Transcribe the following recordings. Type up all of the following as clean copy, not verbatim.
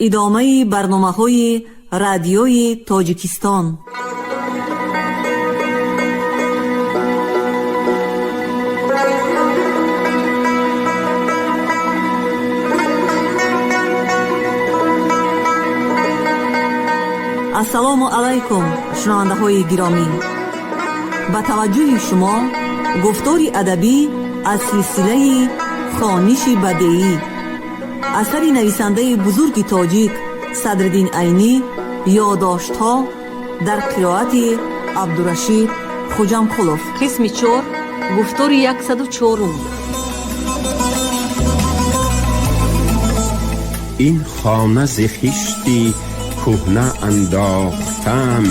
Идомаи барномаҳои Радиои Тоҷикистон. Ассалому алайкум, шунавандаҳои гиромӣ! Ба таваҷҷӯҳи шумо гуфтори адабӣ аз силсилаи «Хониши бадеӣ», асари нависандаи бузурги тоҷик Садриддин Айнӣ, «Ёдоштҳо», дар қироати Абдурашид Хуҷамқулов. Қисми чор, гуфтори 104-ум. Ин хона зи хишти кӯҳна андохтам,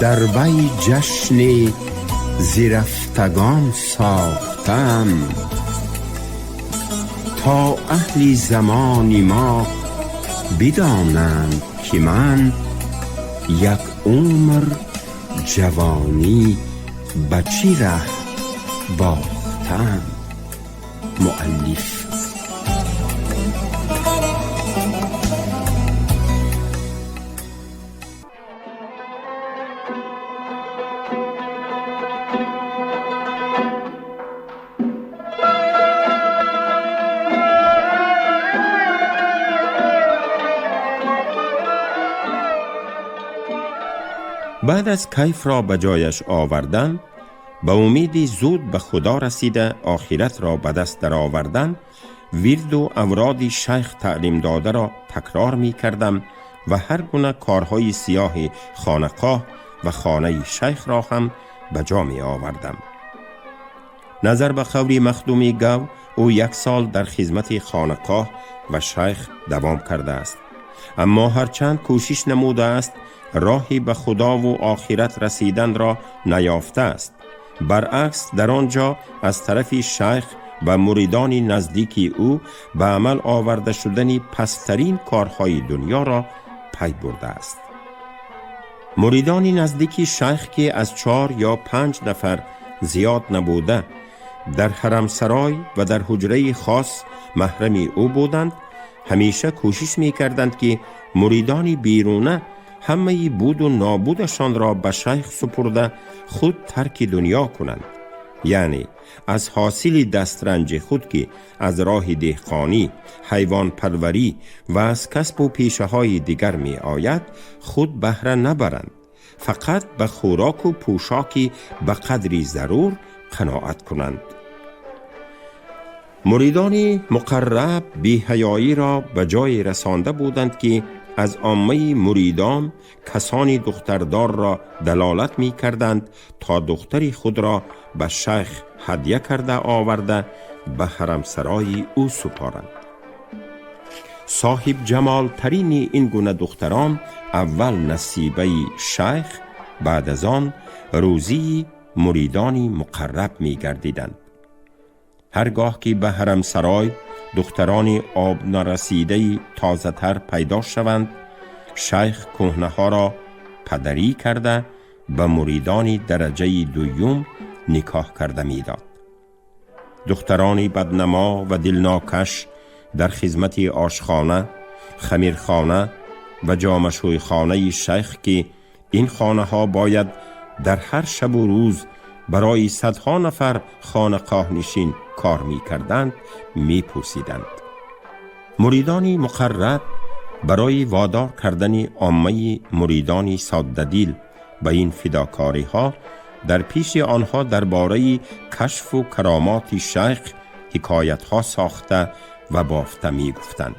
дар вай ҷашни зирафтагон сохтам, то аҳли замони мо бидонанд, ки ман як умр ҷавонӣ ба чӣ раҳ бохтам. Муаллиф. بعد از کیف را به جایش آوردن، به امیدی زود به خدا رسیده آخرت را به دست در آوردن، ورد و اوراد شیخ تعلیم داده را تکرار می کردم و هر گونه کارهای سیاه خانقاه و خانه شیخ را هم به جا می آوردم. نظر به قول مخدومی گو، او یک سال در خدمت خانقاه و شیخ دوام کرده است، اما هرچند کوشش نموده است، راهی به خدا و آخرت رسیدن را نیافته است. برعکس، در آنجا از طرف شیخ و مریدان نزدیکی او به عمل آورده شدن پسترین کارهای دنیا را پی برده است. مریدان نزدیکی شیخ که از 4 یا 5 نفر زیاد نبوده، در حرم سرای و در حجره خاص محرم او بودند، همیشه کوشش می کردند که مریدان بیرونه همه بود و نابودشان را به شیخ سپرده خود ترک دنیا کنند، یعنی از حاصل دسترنج خود که از راه دهقانی، حیوان پروری و از کسب و پیشه های دیگر می آید خود بهره نبرند، فقط به خوراک و پوشاکی به قدری ضرور قناعت کنند. مریدان مقرب بی‌حیایی را به جای رسانده بودند که از عامه مریدان کسانی دختردار را دلالت می کردند تا دختری خود را به شیخ هدیه کرده آورده به حرم سرای او سپارند. صاحب جمال ترین این گونه دختران اول نصیبه شیخ، بعد از آن روزی مریدان مقرب می گردیدند. هرگاه که به حرم سرای دختران آب نرسیده تازه تر پیدا شوند، شیخ کهنه ها را پدری کرده به مریدان درجه دوم نکاح کرده میداد. دختران بدنما و دلناکش در خدمت آشخانه، خمیرخانه و جامشویخانه شیخ که این خانه ها باید در هر شب و روز برای صدها نفر خانقاه نشین کار می کردند، می پوسیدند. مریدان مقرب برای وادار کردن عامه مریدان ساده‌دل به این فداکاری ها در پیش آنها درباره کشف و کرامات شیخ حکایت ها ساخته و بافته می گفتند.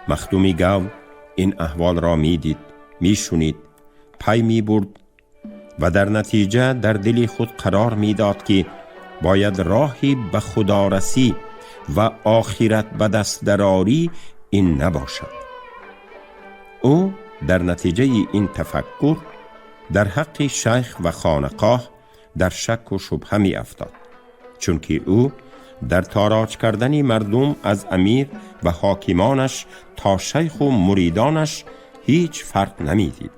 مخدومی گو این احوال را می دید، می شنید، پی می برد و در نتیجه در دل خود قرار می داد که باید راهی به خدارسی و آخرت به دست دراری این نباشد. او در نتیجه این تفکر در حق شیخ و خانقاه در شک و شبهه می افتاد، چون که او در تاراج کردن مردم از امیر و حاکمانش تا شیخ و مریدانش هیچ فرق نمی دید.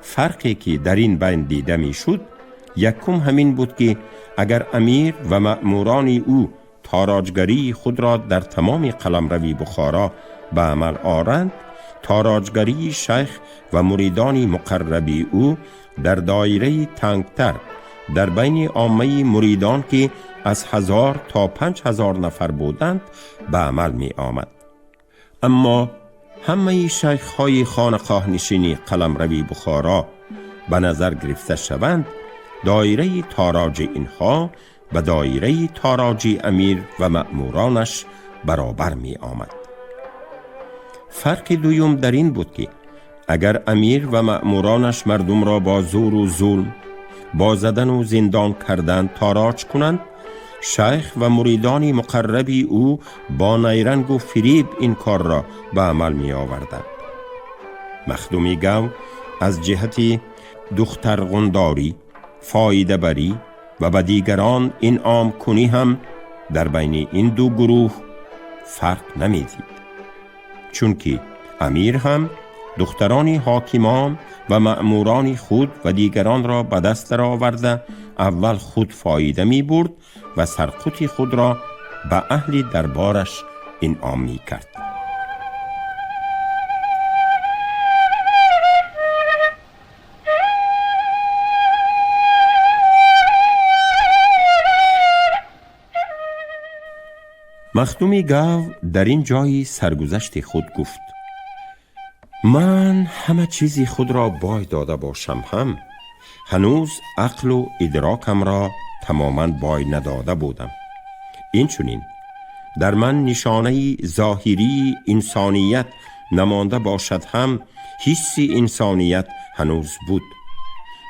فرقی که در این بین دیده می شد یکم همین بود که اگر امیر و مأموران او تاراجگری خود را در تمام قلمروی بخارا به عمل آرند، تاراجگری شیخ و مریدان مقربی او در دایره تنگتر در بین عامه مریدان که از 1000 تا 5000 نفر بودند به عمل می آمد. اما همه شیخ های خانقاه نشینی قلمروی بخارا به نظر گرفته شوند، دایره تاراج اینها و دایره تاراج امیر و مأمورانش برابر می آمد. فرق دویم در این بود که اگر امیر و مأمورانش مردم را با زور و ظلم، با زدن و زندان کردن تاراج کنند، شیخ و مریدان مقربی او با نیرنگ و فریب این کار را به عمل می آوردند. مخدومی گو از جهت دخترغنداری، فایده بری و به دیگران انعام کنی هم در بین این دو گروه فرق نمیدید، چون که امیر هم دختران حاکمان و مأموران خود و دیگران را به دست آورده اول خود فایده می برد و سرقوت خود را به اهل دربارش انعام می کرد. مخدومی گو در این جای سرگذشت خود گفت: من همه چیزی خود را بای داده باشم هم هنوز عقل و ادراکم را تماما بای نداده بودم. این چنین در من نشانه ظاهری انسانیت نمانده باشد هم حس انسانیت هنوز بود.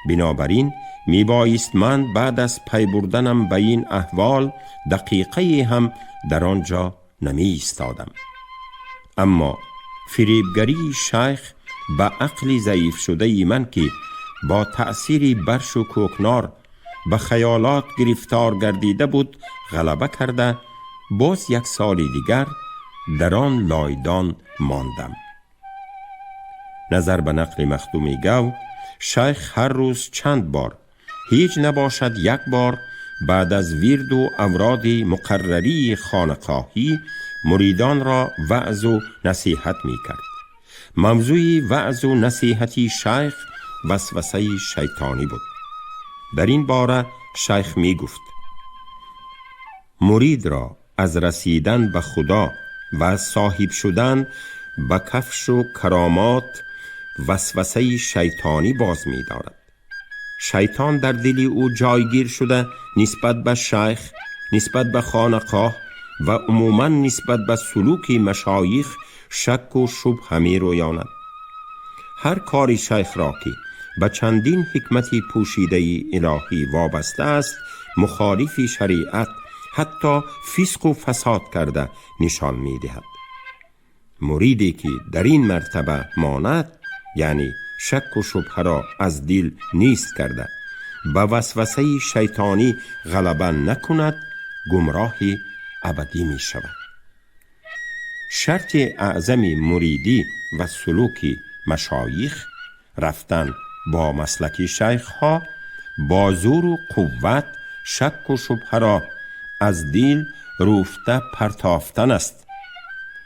بنابراین می بایست من بعد از پی بردنم به این احوال دقیقه هم در آنجا نمی ایستادم. اما فریبگری شیخ به عقل ضعیف شده من که با تأثیر برش و کوکنار به خیالات گرفتار گردیده بود غلبه کرده، باز یک سال دیگر در آن لایدان ماندم. نظر به نقل مخدومی گو، شیخ هر روز چند بار، هیچ نباشد یک بار، بعد از ورد و اوراد مقرری خانقاهی مریدان را وعظ و نصیحت می کرد. موضوع وعظ و نصیحتی شیخ وسوسه شیطانی بود. در این باره شیخ می گفت: مرید را از رسیدن به خدا و صاحب شدن به کفش و کرامات وسوسه شیطانی باز می دارد. شیطان در دل او جایگیر شده نسبت به شیخ، نسبت به خانقاه و عموما نسبت به سلوک مشایخ شک و شبهه می رویاند. هر کاری شیخ را که به چندین حکمتی پوشیده الهی وابسته است، مخالف شریعت، حتی فسق و فساد کرده نشان می دهد. مریدی که در این مرتبه ماند، یعنی شک و شبهه را از دل نیست کرده، به وسوسه شیطانی غلبه نکند، گمراه ابدی می شود. شرط اعظم مریدی و سلوک مشایخ رفتن با مسلک شیخ ها با زور و قوت شک و شبهه را از دل روفته پرتافتن است،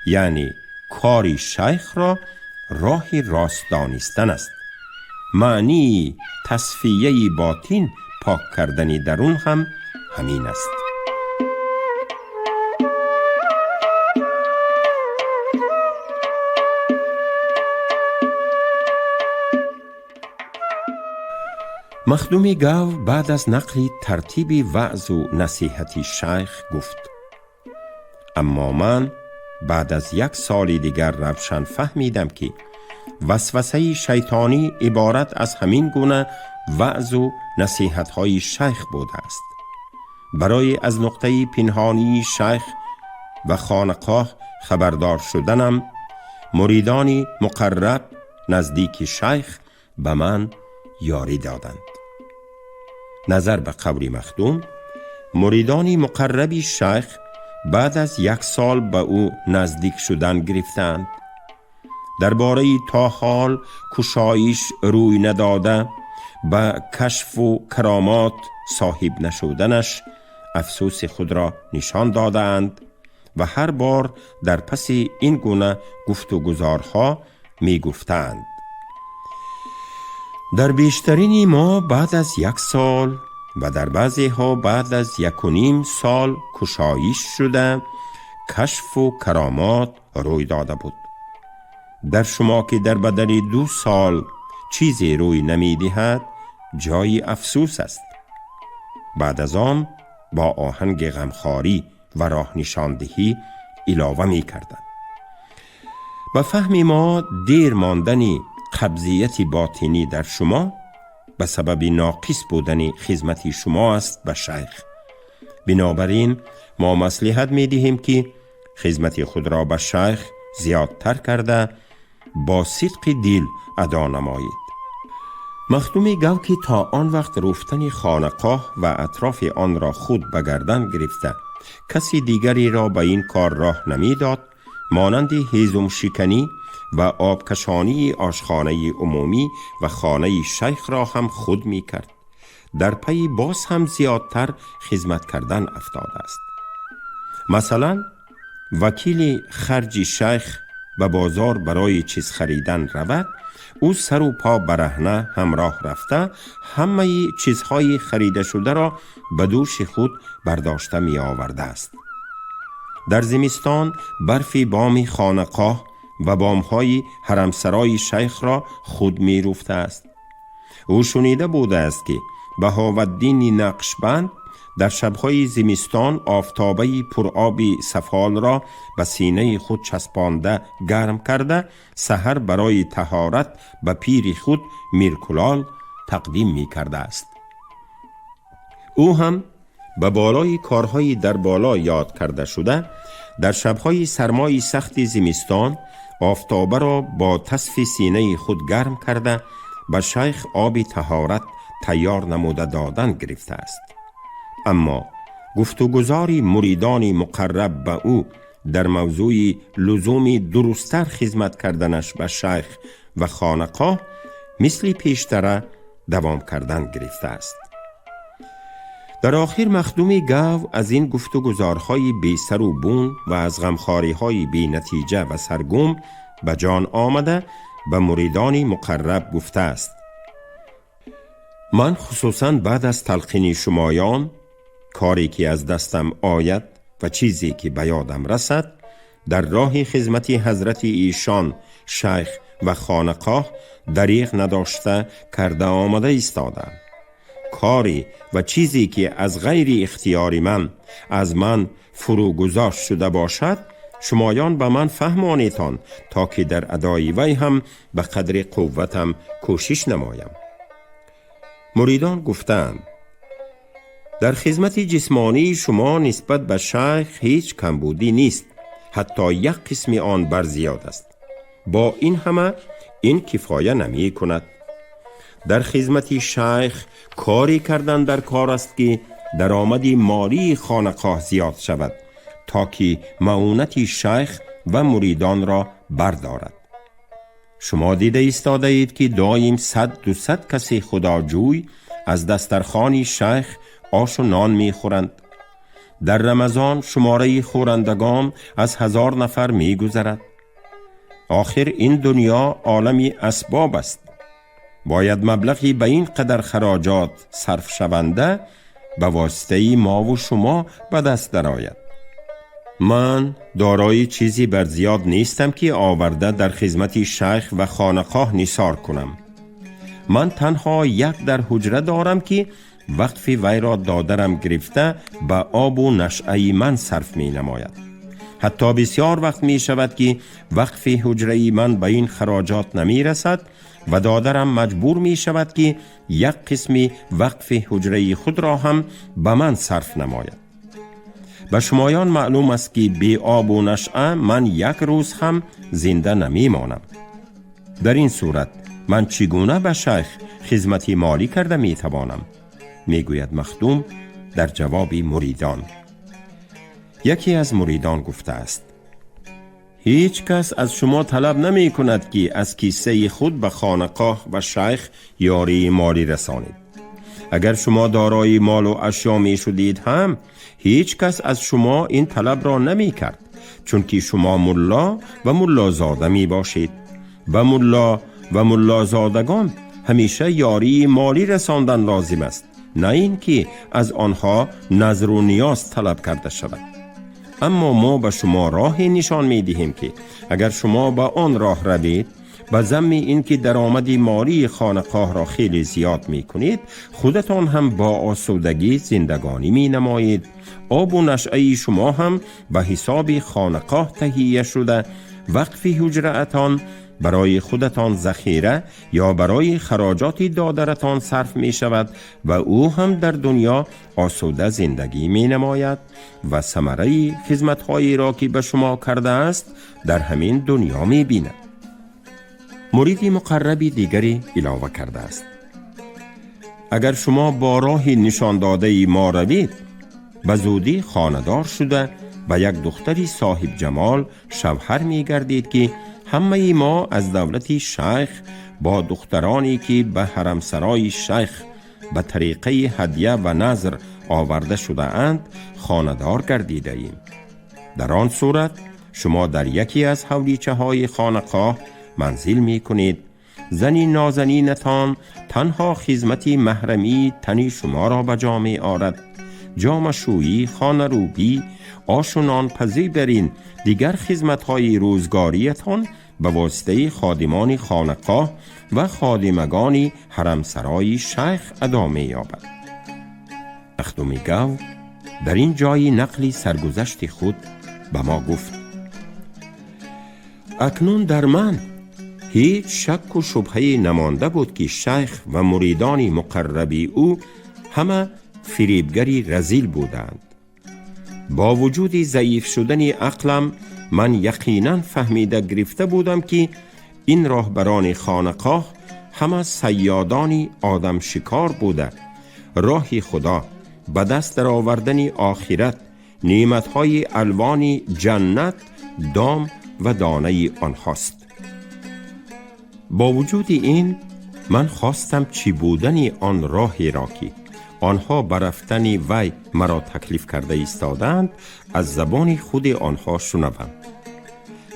یعنی کاری شیخ را راه راست دانستن است. معنی تصفیه باطن پاک کردن درون هم همین است. مخدومی گو بعد از نقل ترتیب وعظ و نصیحت شیخ گفت: اما من بعد از یک سال دیگر روشن فهمیدم که وسوسه شیطانی عبارت از همین گونه وعظ و نصیحت‌های شیخ بوده است. برای از نقطه پنهانی شیخ و خانقاه خبردار شدنم، مریدانی مقرب نزدیک شیخ به من یاری دادند. نظر به قول مخدوم، مریدانی مقربی شیخ بعد از یک سال به او نزدیک شدن گرفتند. درباره تا حال کشایش روی نداده، به کشف و کرامات صاحب نشدنش افسوس خود را نشان دادند و هر بار در پس این گونه گفت و گزارها می گفتند. در بیشترین ما بعد از 1 سال و در بعضی ها بعد از 1.5 سال کشایش شده کشف و کرامات روی داده بود. در شما که در بدل 2 سال چیزی روی نمی دهد جای افسوس است. بعد از آن با آهنگ غمخواری و راه نشاندهی علاوه می کردند. به فهم ما دیر ماندن قبضیت باطنی در شما به سبب ناقص بودن خدمت شما است به شیخ. بنابراین ما مصلحت می دهیم که خدمت خود را به شیخ زیادتر کرده با صدق دل ادا نمایید. مخدوم گو که تا آن وقت رفتن خانقاه و اطراف آن را خود به گردن گرفته کسی دیگری را به این کار راه نمی داد، مانند هیزم شکنی و آبکشانی آشخانه عمومی و خانه شیخ را هم خود می کرد، در پی باز هم زیادتر خدمت کردن افتاده است. مثلا وکیل خرج شیخ به بازار برای چیز خریدن رود، او سر و پا برهنه همراه رفته همه چیزهای خریده شده را به دوش خود برداشته می آورده است. در زمستان برف بام خانقاه و بامهای حرمسرای شیخ را خود می روفته است. او شنیده بوده است که بهاءالدین نقشبند در شبهای زمستان آفتابه پرآب سفال را به سینه خود چسبانده گرم کرده سحر برای طهارت به پیر خود میرکلال تقدیم می کرده است. او هم به بالای کارهای در بالا یاد کرده شده در شبهای سرمای سخت زمستان آفتابه را با تصف سینه خود گرم کرده به شیخ آب طهارت تیار نموده دادن گرفته است. اما گفتگزاری مریدان مقرب به او در موضوع لزوم درستتر خدمت کردنش به شیخ و خانقاه مثل پیشتره دوام کردن گرفته است. در آخر مخدوم گو از این گفتگزارهای بی سر و بون و از غمخواری‌های بی نتیجه و سرگم به جان آمده به مریدان مقرب گفته است: من خصوصا بعد از تلقین شمایان کاری که از دستم آید و چیزی که به یادم رسد در راه خدمت حضرت ایشان شیخ و خانقاه دریغ نداشته کرده آمده ایستادم. کاری و چیزی که از غیر اختیار من از من فرو گذاشت شده باشد شمایان به من فهمانیتان تا که در ادای وی هم به قدر قوتم کوشش نمایم. مریدان گفتند: در خدمت جسمانی شما نسبت به شیخ هیچ کمبودی نیست، حتی یک قسم آن بر زیاد است. با این همه این کفایه نمی کند. در خدمت شیخ کاری کردن در کار است که درآمد مالی خانقاه زیاد شود تا که معونت شیخ و مریدان را بردارد. شما دیده ایستاده اید که دایم 100-200 کسی خداجوی از دسترخوان شیخ آش و نان می خورند. در رمضان شماره خورندگان از 1000 نفر می گذرد. آخر این دنیا عالمی اسباب است. باید مبلغی به این قدر خراجات صرف شونده به واسطه ما و شما به دست درآید. من دارای چیزی بر زیاد نیستم که آورده در خدمت شیخ و خانقاه نثار کنم. من تنها یک در حجره دارم که وقف وی را دادرم گرفته به آب و نشعه من صرف می نماید. حتی بسیار وقت می شود که وقف حجره من به این خراجات نمی رسد و دادرم مجبور می شود که یک قسم وقف حجره خود را هم به من صرف نماید. به شمایان معلوم است که بی آب و نشعه من یک روز هم زنده نمی مانم. در این صورت من چگونه به شیخ خدمت مالی کرده می توانم؟ می گوید مخدوم در جواب مریدان. یکی از مریدان گفته است: هیچ کس از شما طلب نمی کند که از کیسه خود به خانقاه و شیخ یاری مالی رسانید. اگر شما دارای مال و اشیا می شدید هم هیچ کس از شما این طلب را نمی کرد، چون که شما ملا و ملازاده می باشید و ملا و ملازادگان همیشه یاری مالی رساندن لازم است، نه اینکه از آنها نظر و نیاز طلب کرده شود. اما ما به شما راهی نشان می دهیم که اگر شما به آن راه روید، به ضم اینکه درآمد مالی خانقاه را خیلی زیاد می کنید، خودتان هم با آسودگی زندگانی می نمایید. آب و نشعه شما هم به حساب خانقاه تهیه شده، وقف حجره‌تان برای خودتان ذخیره یا برای خراجات دادرتان صرف می شود و او هم در دنیا آسوده زندگی می نماید و ثمره خدمتهایی را که به شما کرده است در همین دنیا می بیند. مرید مقرب دیگری علاوه کرده است: اگر شما با راه نشان داده ما روید، به زودی خانه‌دار شده و یک دختری صاحب جمال شوهر می گردید که همه ما از دولت شیخ با دخترانی که به حرمسرای شیخ به طریقه هدیه و نظر آورده شده اند خانه‌دار گردیده ایم. در آن صورت شما در یکی از حولیچه های خانقاه منزل می کنید. زنی نازنینتان تنها خدمت محرمی تنی شما را به جا می آرد. جامه شویی، خانه روبی، آش و نان پزی برین دیگر خدمت‌های روزگاریتان به واسطه خادمان خانقاه و خادمگان حرمسرای شیخ ادا می یابد. مخدوم گو در این جای نقل سرگذشت خود به ما گفت: اکنون در من هیچ شک و شبهه نمانده بود که شیخ و مریدان مقربی او همه فریبگری رذیل بودند. با وجود ضعیف شدن عقلم من یقینا فهمیده گرفته بودم که این راهبران خانقاه همه صیادان آدم شکار بوده، راه خدا به دست درآوردن آخرت، نعمتهای الوان جنت، دام و دانه آنهاست. با وجود این من خواستم چی بودن آن راهی را که آنها برفتن وی مرا تکلیف کرده ایستادند از زبان خود آنها شنوم.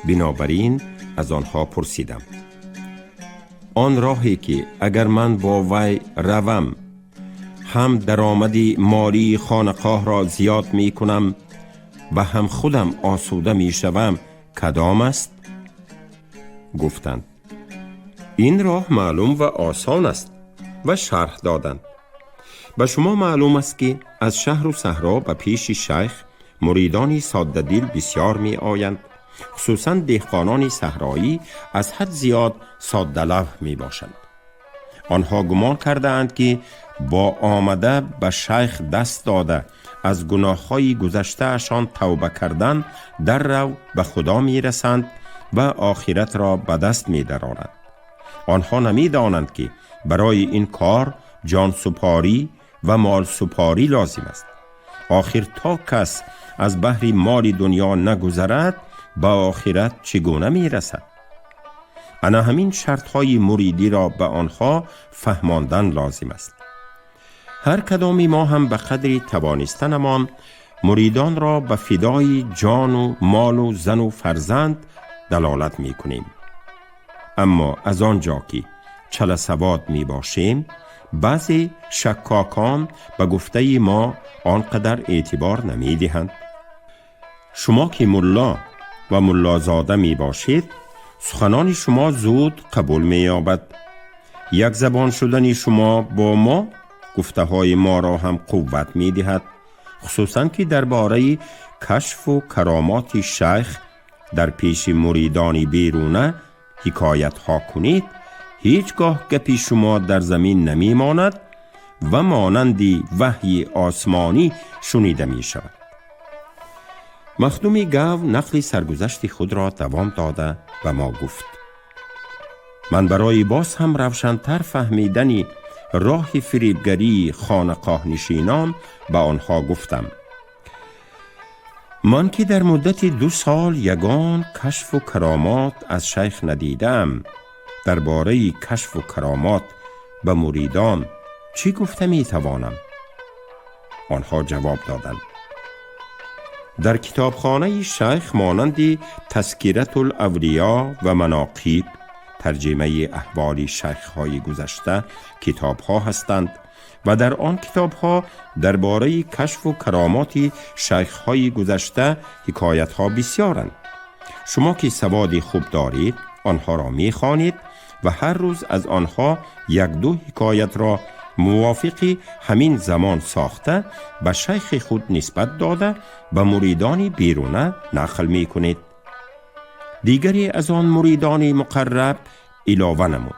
بنابراین از آنها پرسیدم: آن راهی که اگر من با وی روم هم درآمد مالی خانقاه را زیاد می کنم و هم خودم آسوده می شوم کدام است؟ گفتند: این راه معلوم و آسان است. و شرح دادند: به شما معلوم است که از شهر و صحرا به پیش شیخ مریدانی ساده دل بسیار می آیند، خصوصا دهقانان صحرایی از حد زیاد ساده لوح می باشند. آنها گمان کرده اند که با آمده به شیخ دست داده از گناه‌های گذشته‌شان توبه کردن در رو به خدا می رسند و آخرت را به دست می درارند. آنها نمی دانند که برای این کار جان سپاری و مال سپاری لازم است. آخر تا کس از بحر مال دنیا نگذرد به آخرت چگونه می رسد؟ انا همین شرطهای مریدی را به آنها فهماندن لازم است. هر کدامی ما هم به قدری توانستنمان مریدان را به فدای جان و مال و زن و فرزند دلالت می کنیم. اما از آنجا که چله سواد می باشیم، بعضی شکاکان به گفته ما آنقدر اعتبار نمی دهند. شما که ملا و ملازاده می باشید، سخنان شما زود قبول می یابد. یک زبان شدن شما با ما گفته های ما را هم قوت می دهد، خصوصا که درباره کشف و کرامات شیخ در پیش مریدان بیرونه حکایت ها کنید، هیچگاه گپی شما در زمین نمی ماند و مانند وحی آسمانی شنیده می شود. مخدوم گو نقل سرگذشت خود را دوام داده و ما گفت: من برای باز هم روشن‌تر فهمیدن راه فریبگری خانقاه نشینان به آنها گفتم: من که در مدت 2 سال یگان کشف و کرامات از شیخ ندیدم، درباره کشف و کرامات به مریدان چی گفته می توانم؟ آنها جواب دادند: در کتابخانه شیخ مانند تذکرة الاولیا و مناقیب، ترجمه احوال شیخ های گذشته، کتاب ها هستند و در آن کتاب ها درباره کشف و کرامات شیخ های گذشته حکایت ها بسیارند. شما که سواد خوب دارید، آنها را می خوانید و هر روز از آنها یک دو حکایت را موافق همین زمان ساخته، به شیخ خود نسبت داده، به مریدان بیرونه نقل می کنید. دیگری از آن مریدان مقرب علاوه نمود: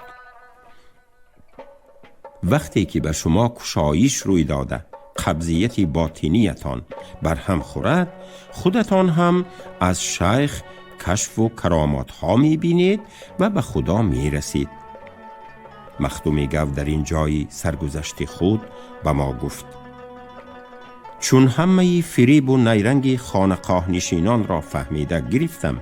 وقتی که به شما کشایش روی داده، قبضیت باطینیتان بر هم خورد، خودتان هم از شیخ کشف و کرامات ها می بینید و به خدا می رسید. مخدوم گو در این جای سرگذشت خود به ما گفت: چون همه فریب و نیرنگ خانقاه نشینان را فهمیده گرفتم،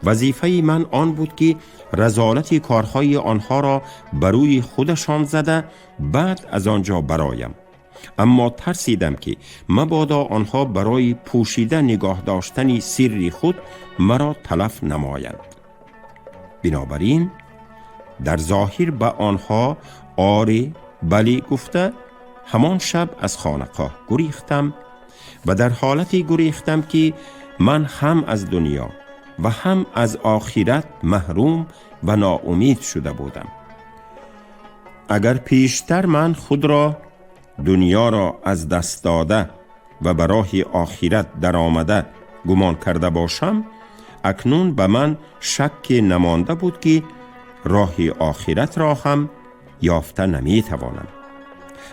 وظیفه من آن بود که رذالت کارهای آنها را بروی خودشان زده، بعد از آنجا برایم. اما ترسیدم که مبادا آنها برای پوشیده نگاه داشتن سر خود مرا تلف نمایند. بنابراین در ظاهر به آنها آری، بلی گفته، همان شب از خانقاه گریختم و در حالتی گریختم که من هم از دنیا و هم از آخرت محروم و ناامید شده بودم. اگر پیشتر من خود را دنیا را از دست داده و به راه آخرت در آمده گمان کرده باشم، اکنون به من شک نمانده بود که راه آخرت را هم یافته نمی توانم.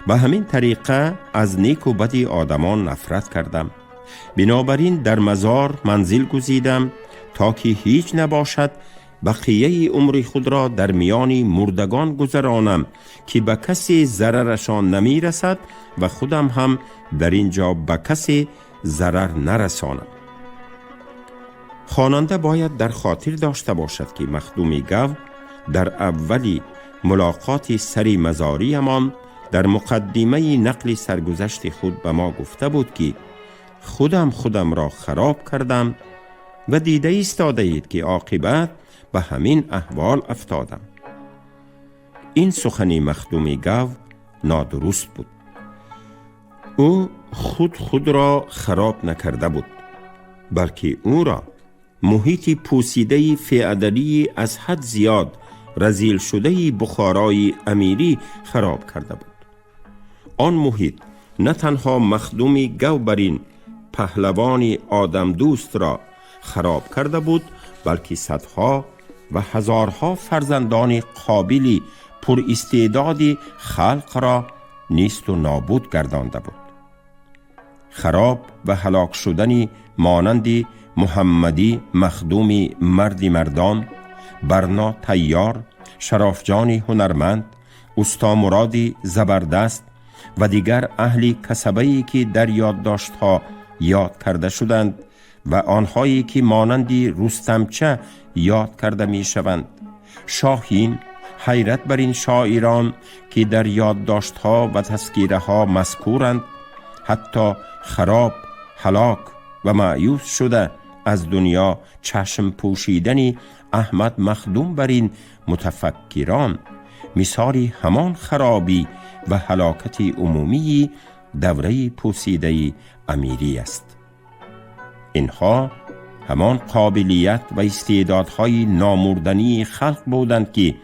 به همین طریقه از نیک و بدی آدمان نفرت کردم. بنابراین در مزار منزل گزیدم تا که هیچ نباشد بقیه عمر خود را در میان مردگان گذرانم که به کسی ضررشان نمی رسد و خودم هم در اینجا به کسی ضرر نرسانم. خواننده باید در خاطر داشته باشد که مخدوم گو در اولی ملاقات سری مزاریمان در مقدمه نقل سرگذشت خود به ما گفته بود که خودم خودم را خراب کردم و دیده ایستاده اید که عاقبت به همین احوال افتادم. این سخن مخدوم گو نادرست بود. او خود خود را خراب نکرده بود، بلکه او را محیط پوسیده فئودالی از حد زیاد رذیل شده بخارای امیری خراب کرده بود. آن محیط نه تنها مخدوم گو برین پهلوان آدم دوست را خراب کرده بود، بلکه صدها و هزارها فرزندان قابلی پر استعداد خلق را نیست و نابود گردانده بود. خراب و هلاک شدنی مانند محمدی مخدوم مرد مردان، برنا تیار، شرافجان هنرمند، استا مرادی زبردست و دیگر اهل کسبه‌ای که در یادداشت‌ها یاد کرده شدند و آنهایی که مانند رستمچه یاد کرده می شوند، شاهین، حیرت بر این شاعران که در یادداشت‌ها و تذکیره‌ها مذکورند، حتی خراب، هلاک و مأیوس شده از دنیا چشم پوشیدن احمد مخدوم بر این متفکران مثالی همان خرابی و هلاکت عمومی دوره پوسیده امیری است. اینها همان قابلیت و استعدادهای نامردنی خلق بودند که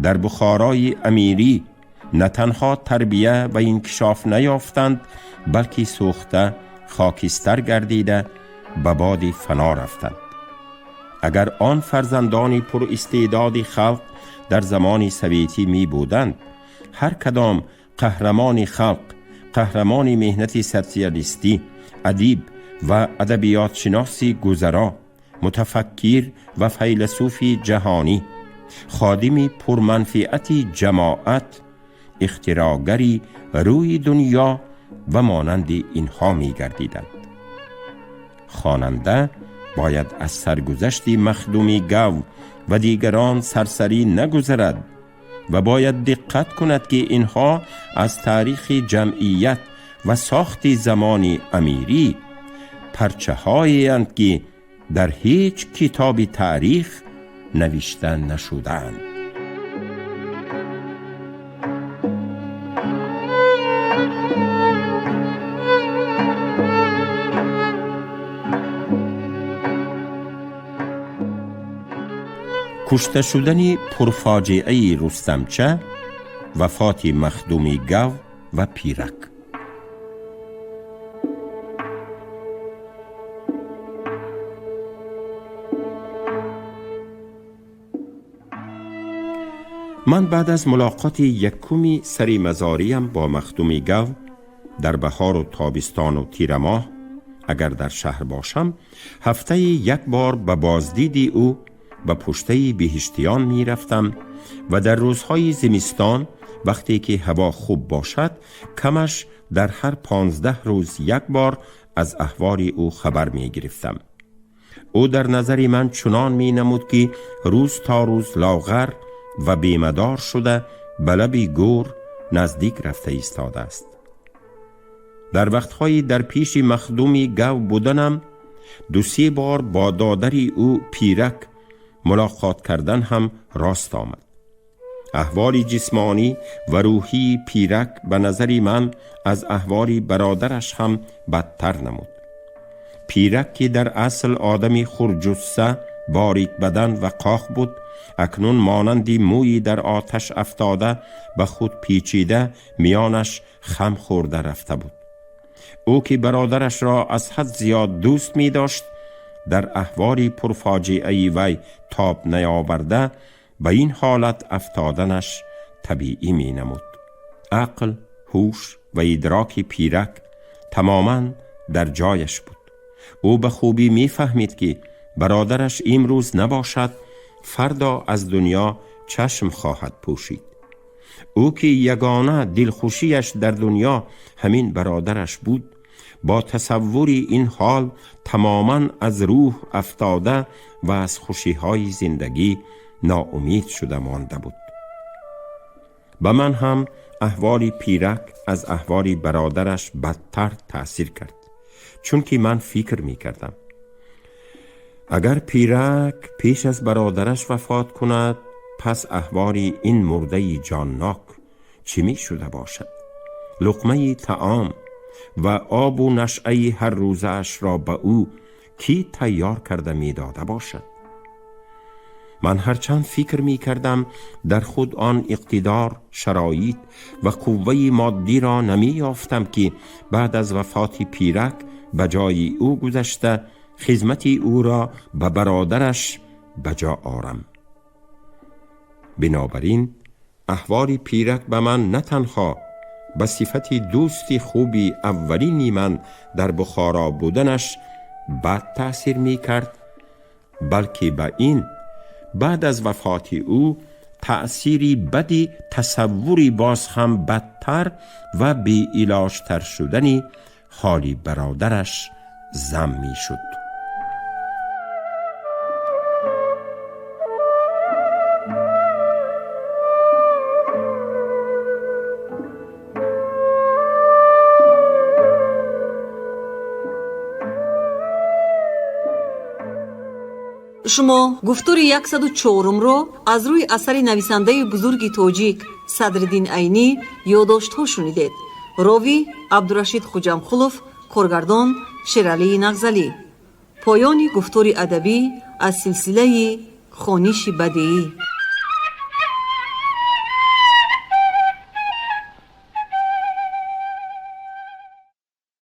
در بخارای امیری نه تنها تربیه و انکشاف نیافتند، بلکه سوخته خاکستر گردیده به باد فنا رفتند. اگر آن فرزندان پر استعداد خلق در زمان سویتی می بودند، هر کدام قهرمان خلق، قهرمان محنت سوسیالیستی، ادیب و ادبیات شناسی گذرا، متفکر و فیلسوف جهانی، خادم پرمنفعت جماعت، اختراعگری روی دنیا و مانند اینها می گردیدند. خواننده باید از سرگذشت مخدوم گو و دیگران سرسری نگذرد و باید دقت کند که اینها از تاریخ جمعیت و ساخت زمان امیری پرچه هایی که در هیچ کتاب تاریخ نوشته نشدند. کشته شدن پرفاجعه رستمچه، وفات مخدوم گو و پیرک. من بعد از ملاقات یکمی سری مزاریم با مخدوم گو در بهار و تابستان و تیر ماه، اگر در شهر باشم، هفته یک بار به بازدید او به پشته بهشتیان می رفتم و در روزهای زمستان وقتی که هوا خوب باشد کمش در هر 15 روز یک بار از احوال او خبر می گرفتم. او در نظر من چنان می نمود که روز تا روز لاغر و بیمدار شده به لب گور نزدیک رفته ایستاده است. در وقتهای در پیش مخدوم گو بودنم 2-3 بار با دادر او پیرک ملاقات کردن هم راست آمد. احوال جسمانی و روحی پیرک به نظر من از احوال برادرش هم بدتر نمود. پیرک که در اصل آدمی خورجسه، باریک بدن و قاخ بود، اکنون مانند مویی در آتش افتاده به خود پیچیده میانش خم خورده رفته بود. او که برادرش را از حد زیاد دوست می داشت، در احوال پرفاجعه وی تاب نیاورده به این حالت افتادنش طبیعی می نمود. عقل، هوش و ادراک پیرک تماما در جایش بود. او به خوبی می فهمید که برادرش امروز نباشد، فردا از دنیا چشم خواهد پوشید. او که یگانه دلخوشیش در دنیا همین برادرش بود، با تصور این حال تماما از روح افتاده و از خوشیهای زندگی ناامید شده مانده بود. به من هم احوال پیرک از احوال برادرش بدتر تأثیر کرد، چون که من فکر می کردم اگر پیرک پیش از برادرش وفات کند، پس احوال این مرده جانناک چی می شده باشد؟ لقمه طعام و آب و نشعه هر روزش را به او کی تیار کرده می داده باشد؟ من هرچند فکر می کردم در خود آن اقتدار، شرایط و قوه مادی را نمی یافتم که بعد از وفات پیرک به جای او گذشته خدمت او را به برادرش به جا آرم. بنابراین احوال پیرک به من نه تنها به صفت دوستی خوبی اولینی من در بخارا بودنش بد تأثیر می کرد، بلکه به این بعد از وفات او تأثیری بدی تصوری باز هم بدتر و بی علاجتر شدنی حالی برادرش زم می شد. Шумо гуфтори 104-ро аз рӯи асари нависандаи бузурги тоҷик Садриддин Айнӣ ёддоштҳо шунидед. Ровӣ Абдурашид Хуҷамхулов, коргардон Шералии Нағзалӣ. Поёни гуфтори адабӣ аз силсилаи хониши бадеӣ.